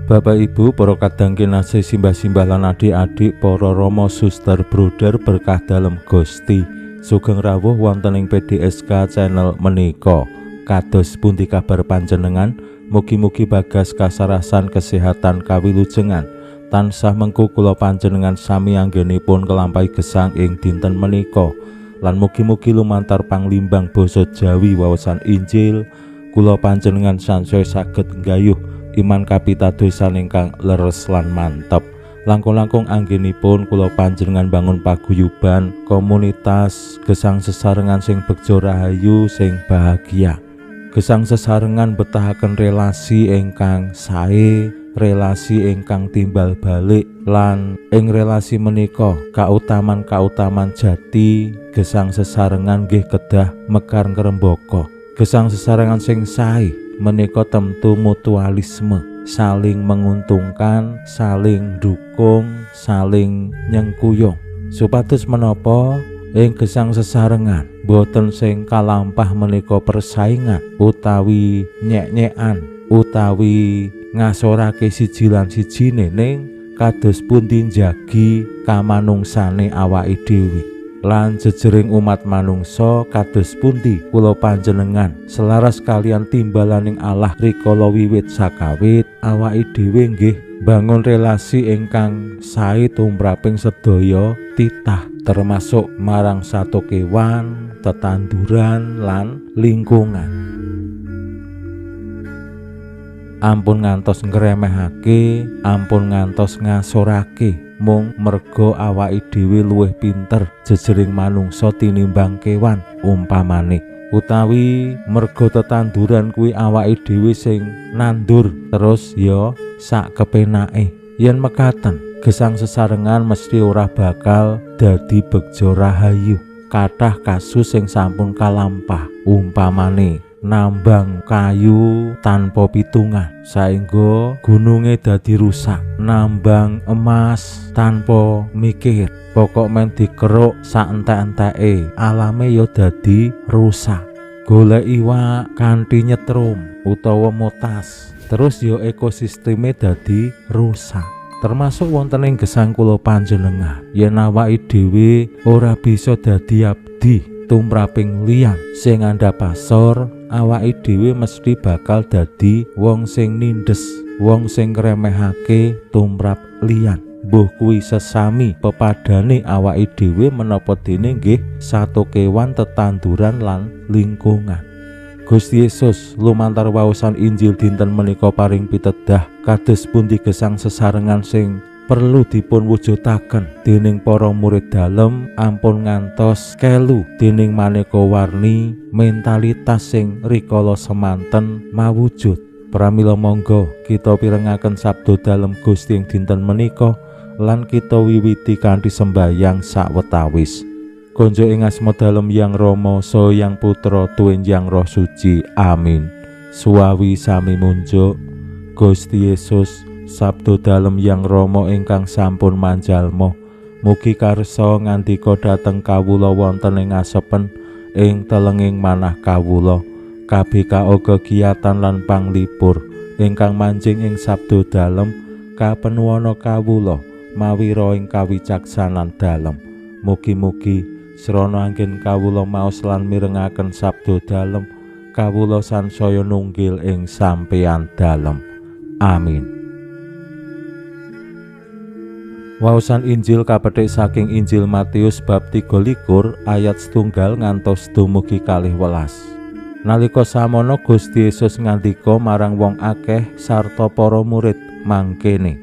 Bapak Ibu, para kadang kinasih, simbah-simbah lan adik-adik, para rama, suster, bruder berkah dalem Gusti. Sugeng rawuh wonten ing PDSK channel menika. Kados pundi kabar panjenengan? Mugi-mugi bagas kasarasan kesehatan kawilujengan. Tansah mengku kula panjenengan sami anggenipun kelampahi gesang ing dinten menika. Lan mugi-mugi lumantar panglimbang basa Jawi wawasan Injil kula panjenengan sansaya saged nggayuh iman kapitadosan ingkang leres lan mantep. Langkung-langkung anggenipun kula panjenengan bangun paguyuban komunitas gesang sesarengan sing begja rahayu sing bahagia. Gesang sesarengan betahaken relasi ingkang sae, relasi ingkang timbal balik, lan ing relasi menika kautaman-kautaman jati gesang sesarengan nggih kedah mekar ngrembaka. Gesang sesarengan sing sae menika tentu mutualisme, saling menguntungkan, saling dukung, saling nyengkuyung. Supados menapa ing gesang sesarengan boten sing kalampah menika persaingan utawi nyek-nyekan utawi ngasorake siji lan sijine, ning kados pundi njagi kamanungsane awake dhewe lan jejering umat manungsa. Kados pundi kula panjenengan selaras kalian timbalaning Allah rikala wiwit sakawit awake dhewe nggih bangun relasi ingkang sae tumraping sedaya titah, termasuk marang sato kewan, tetanduran lan lingkungan. Ampun ngantos ngremehake, ampun ngantos ngasorake mung merga awake dhewe luwih pinter jejering manungsa tinimbang kewan umpamane, utawi merga tetanduran kuwi awake dhewe sing nandur terus ya sak kepenake. Yen mekaten, gesang sesarengan mesti ora bakal dadi begja rahayu. Kathah kasus sing sampun kalampah, umpamane nambang kayu tanpa pitungan saengga gununge dadi rusak, nambang emas tanpa mikir, pokok men dikeruk sak entek-enteke alame ya dadi rusak, golek iwak kanthi nyetrum utawa motas terus ya ekosisteme dadi rusak. Termasuk wonten ing gesang kula panjenengan, yen awake dhewe ora bisa dadi abdi tumraping liyan sing ngandhap pasor, awake dhewe mesti bakal dadi wong sing nindes, wong sing ngremehake tumrap liyan. Mbuh kuwi sesami pepadane awake dhewe menapa dene nggih sato kewan, tetanduran lan lingkungan. Gusti Yesus lumantar waosan Injil dinten menika paring pitedah kados pundi gesang sesarengan sing perlu dipun wujudaken dening para murid dalem ampun ngantos kelu dening maneka warni mentalitas sing rikala semanten mawujud. Pramila monggo kita pirengaken sabda dalem Gusti ing dinten menika lan kita wiwiti kanthi sembayang sawetawis. Konjo ing asma dalem Yang Rama saha Yang Putra tuwin Yang Roh Suci. Amin. Suwawi sami munjuk Gusti Yesus, sabda dalem Yang Rama ingkang sampun manjalma, mugi karsa ngandika dhateng kawula wonten ing asepen ing telenging manah kawula. KBKO kegiatan lan panglipur ingkang manjing ing sabda dalem kapenuwana kawula mawira ing kawicaksanan dalem. Mugi-mugi srana anggen kawula maos lan mirengaken sabda dalem, kawula sansaya nunggil ing sampeyan dalem. Amin. Waosan Injil kapethik saking Injil Matius bab 23 ayat 1 ngantos dumugi 12. Nalika samono Gusti Yesus ngandika marang wong akeh sarta para murid mangkene.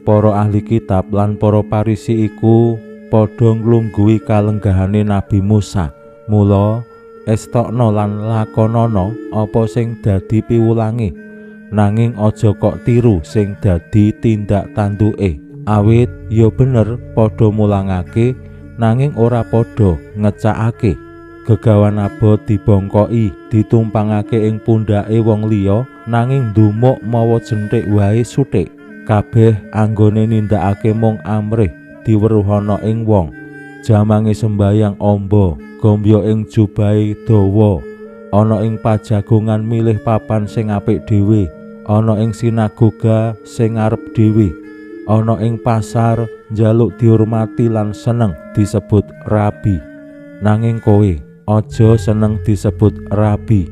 Para ahli kitab lan para Parisi iku padha nglungguhi kalenggahane Nabi Musa. Mula estokno lan lakonono apa sing dadi piwulange, nanging aja kok tiru sing dadi tindak tanduke. Awit ya bener padha mulangake nanging ora padha ngecakake. Gegawan abot dibongkoki, ditumpangake ing pundhake wong liya nanging ndumuk mawa jenthik wae suthik. Kabeh anggone nindakake mung amrih diweruhana ing wong. Jamange sembayang amba, gombya ing jubahe dawa, ana ing pajagongan milih papan sing apik dhewe, ana ing sinagoga sing ngarep dhewe, ana ing pasar njaluk dihormati lan seneng disebut rabi. Nanging kowe aja seneng disebut rabi,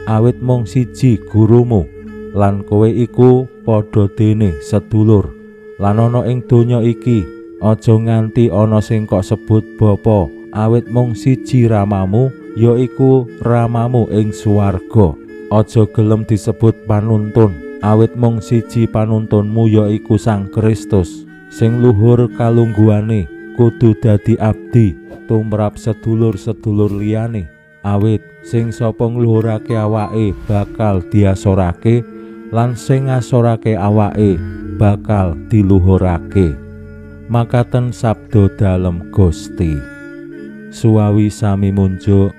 awit mung siji gurumu lan kowe iku padha dene sedulur. Lan ana ing donya iki aja nganti ana sing kok sebut bapa, awit mung siji ramamu, yaiku ramamu ing swarga. Aja gelem disebut panuntun, awit mung siji panuntunmu, yaiku Sang Kristus. Sing luhur kalungguhane kudu dadi abdi tumrap sedulur-sedulur liyane. Awit sing sapa ngluhurake awake bakal diasorake, lan sing ngasorake awake bakal diluhurake. Makaten sabda dalem Gusti. Suwawi sami munjuk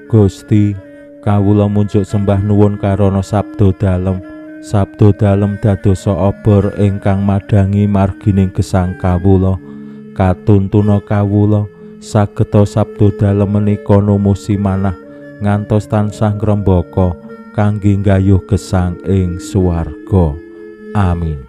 Gusti, kawula munjuk sembah nuwun karana sabda dalem. Sabda dalem dadosa obor ingkang madhangi margining gesang kawula. Katuntuna kawula sageta sabda dalem menika numusi manah ngantos tansah ngrembaka kangge nggayuh gesang ing swarga. Amin.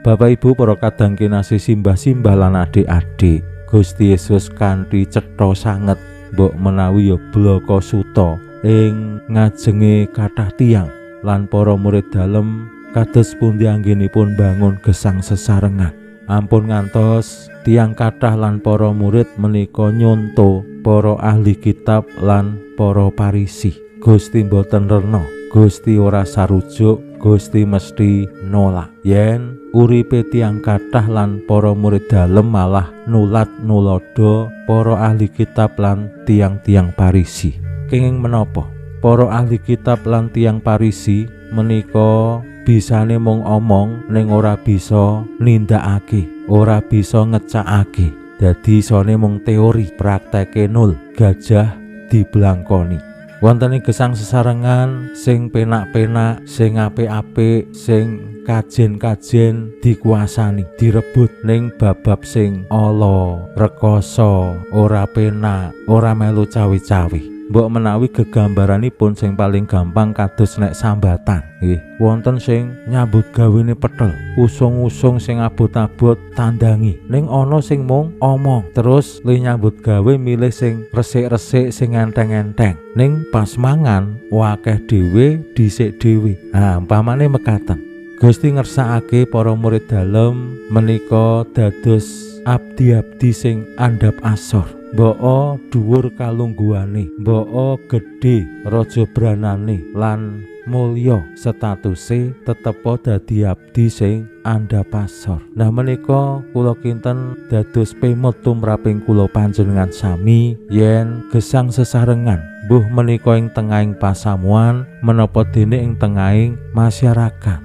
Bapak Ibu para kadang kinasih, simbah-simbah lan adik-adik, Gusti Yesus kanthi cetha sanget mbok menawi ya blaka suta ing ngajenge kathah tiyang lan para murid dalem kados pundi anggenipun bangun gesang sesarengan. Ampun ngantos tiyang kathah lan para murid menika nyonto para ahli kitab lan para Parisi. Gusti mboten rena, Gusti ora sarujuk, Gusti mesti nolak. Yen uripe tiyang kathah lan para murid dalem malah nulat nulodo para ahli kitab lan tiyang-tiyang Parisi. Kenging menapa? Para ahli kitab lan tiyang Parisi menika bisane mung omong ning ora bisa nindakake, ora bisa ngecakake. Dadi isone mung teori, prakteke nol, gajah diblangkoni. Wonten ing gesang sesarengan sing penak-penak, sing apik-apik, sing kajen-kajen dikuasani, direbut ning babab sing ala, rekoso, ora penak, ora melu cawe-cawe. Mbok menawi gegambaranipun sing paling gampang kados nek sambatan, nggih. Wonten sing nyambut gawene petel, usung-usung sing abot-abot tandangi. Ning ana sing mung omong, terus le nyambut gawe milih sing resik-resik, sing enteng-enteng. Ning pas mangan akeh dhewe, dhisik dhewe. Ha, umpamane mekaten. Gusti ngersakake para murid dalem menika dados abdi-abdi sing andhap asor. Mboko dhuwur kalungguhane, mboko gedhe raja branane lan mulya statuse, tetepa dadi abdi sing andhap asor. Nah menika kula kinten dados pemut tumraping kula panjenengan sami yen gesang sesarengan, mbuh menika ing tengahing pasamuan menapa dene ing tengahing masyarakat.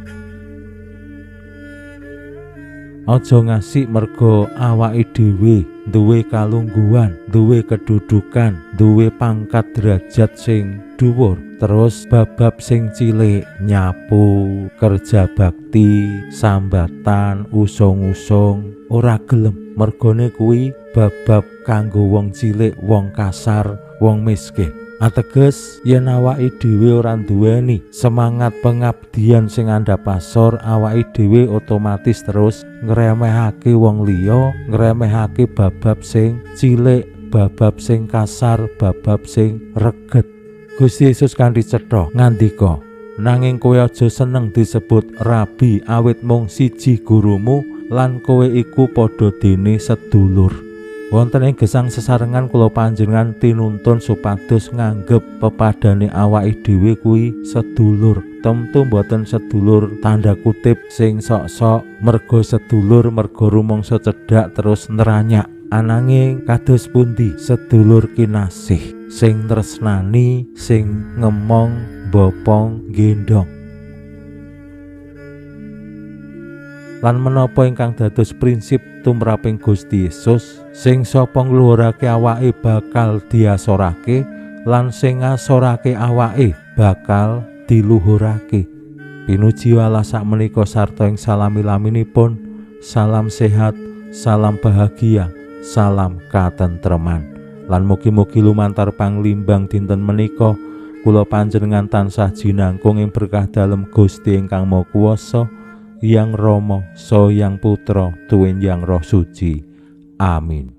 Aja ngasih mergo awake dhewe duwe kalungguhan, duwe kedudukan, duwe pangkat derajat sing dhuwur, terus babab sing cilik nyapu, kerja bakti, sambatan, usung-usung ora gelem. Mergone kuwi babab kanggo wong cilik, wong kasar, wong miskin. Ateges yen awake dhewe ora nduweni semangat pengabdian sing andhap asor, awake dhewe otomatis terus ngremehake wong liya, ngremehake babab sing cilik, babab sing kasar, babab sing reget. Gusti Yesus kanthi cetha ngandika, nanging kowe aja seneng disebut rabi, awit mung siji gurumu lan kowe iku padha dene sedulur. Wonten ing gesang sesarengan kula panjenengan tinuntun supados nganggep pepadane awake dhewe kuwi sedulur. Tentu mboten sedulur tanda kutip sing sok-sok mergo sedulur, mergo rumangsa cedhak terus neranyak. Ananging kados pundi sedulur kinasih sing tresnani, sing ngemong, bopong, gendong. Lan menapa ingkang dados prinsip tumraping Gusti Yesus, sing sapa ngluhurake awake bakal diasorake lan sing ngasorake awake bakal diluhurake. Pinuji Allah sakmenika sarta ing salami-laminipun. Salam sehat, salam bahagia, salam katentreman. Lan mugi-mugi lumantar panglimbang dinten menika kula panjenengan tansah jinangkung ing berkah dalem Gusti ingkang Maha Kuwasa, Yang Rama, Saha Yang Putra, tuwin Yang Roh Suci. Amin.